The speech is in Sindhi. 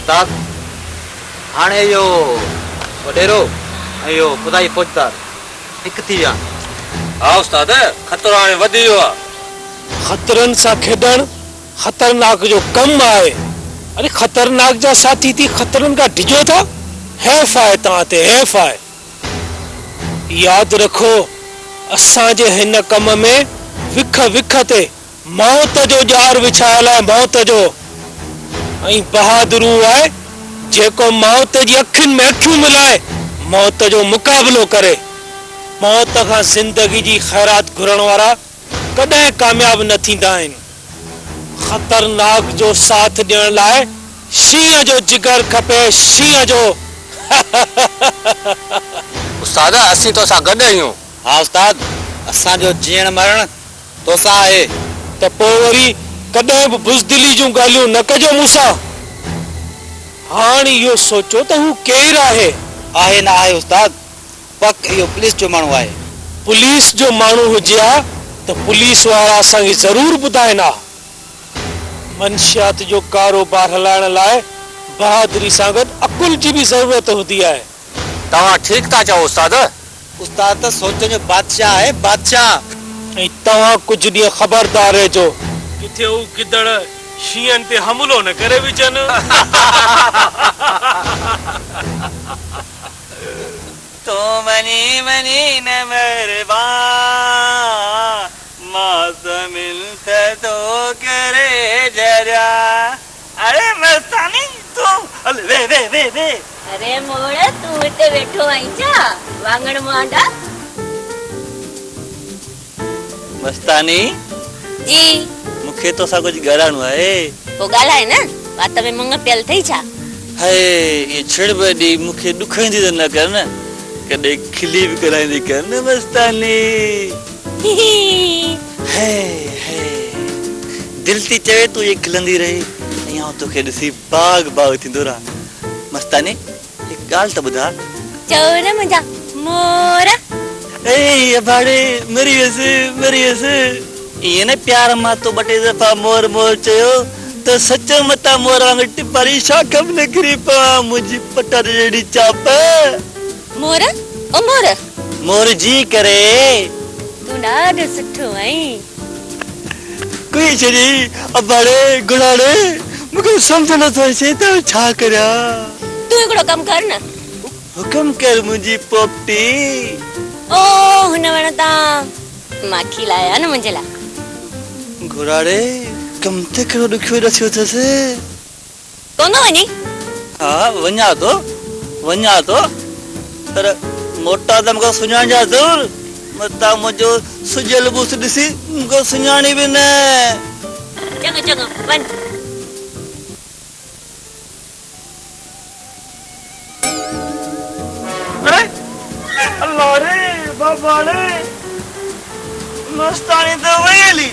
استاد، هاڻي اهو وڏيرو ۽ اهو خدائي فوجدار هڪ ٿي ويا آهن. ها استاد، خطرو هاڻي وڌي ويو آهي. خطرن سان کيڏڻ خطرناڪ جو ڪم آهي. اڙي خطرناڪ جا ساٿي ٿي خطرن کان ڊڄو ٿا؟ حيف آهي توهان تي، حيف آهي. ياد رکو اسان جي هن ڪم ۾ وک وک تي موت جو ڄار وڇايل آهي موت جو ۽ بهادر اهو آهي جيڪو موت جي اکين ۾ اکيون ملائي موت جو مقابلو ڪري. موت کان زندگي جي خيرات گهرڻ وارا ڪڏهن ڪامياب نه ٿيندا آهن. خطرناڪ جو ساٿ ڏيڻ لاء شينهن جو جگر کپي شينهن جو. استاد اسين توسان گڏ آهيون. ها استاد اسان جو جيئڻ مرڻ توسان آهي. ته پوء وري ڪڏهن به بزدلي جون ڳالهيون نه ڪجو مون سان. هاڻ اهو سوچو ته هو ڪير آهي؟ آهي نه آهي استاد، پڪ اهو پوليس جو ماڻهو آهي. پوليس جو ماڻهو هجي ها ته پوليس وارا اسان کي ضرور ٻڌائين ها. منشيات جو ڪاروبار هلائڻ لاء بهادري سان گڏ عقل جي به ضرورت هوندي آهي. توهان ٺيڪ ٿا چئو استاد. استاد ته سوچن جو بادشاهه آهي، بادشاهه. ۽ توهان ڪجهه ڏينهن خبردار رهجو. ڪٿي هو گدڙ شينهن تي حملو نه ڪري وجهن. تون وڃين وڃين نه مهربان، مان ته منٿ ٿو ڪري ڇڏيان. اڙي مستاني تون هل ويهه ويهه ويهه ويهه. اري موڙ تون هتي ويٺو آهين ڇا واڱڻ مهانڊا. مستاني. جي. مون کي توسان ڪجهه ڳالهائڻو آهي. پوء ڳالهاء نه وات ۾ مڱ پيل اٿئي ڇا. هئي ائين ڇڙٻ ڏئي مون کي ڏکوئيندي ته نه ڪر نه ڪڏهن کلي به ڳالهائيندي ڪر نه مستاني. هي. هي هي دل ٿي چوي تون ائين کلندي رهي ۽ آئون توکي ڏسي باغ باغ ٿيندو رهان. مستاني هڪ ڳالهه ته ٻڌاء. چئو نه منهنجا مور. اي اباڙي مري ويس مري ويس. ائين نه پيار مان تو ٻه ٽي دفعا مور مور چيو ته سچ متان مور وانگر ٽپاري شاخ به نه ڪري پوان منهنجي پٽاٽي جهڙي چاپ. مور او مور. مور جي ڪري. تون ڏاڍو سٺو آهين. ڪوئي ڇڏي اباڙي گهڙاڙي مون کي سمجهه نه ٿو اچي ته ڇا ڪريان. تون هڪڙو ڪم ڪر نه. حڪم ڪر منهنجي پوپٽي. او هن وڻ تان ماکي لاهي آ نه منهنجي لاء. گهڙاڙي ڪم ته ڪهڙو ڏکيو ڏسيو اٿس. ڪونه وڃين؟ ها وڃان ٿو، وڃان ٿو، پر موٽان ته مون کي سڃاڻجان ضرور، متان منهنجو سڄيل ٻوٿ ڏسي مون کي سڃاڻي به نه. چڱو چڱو، وڃ. اڙي الله ري بابا ري، مستاني ته وئي هلي.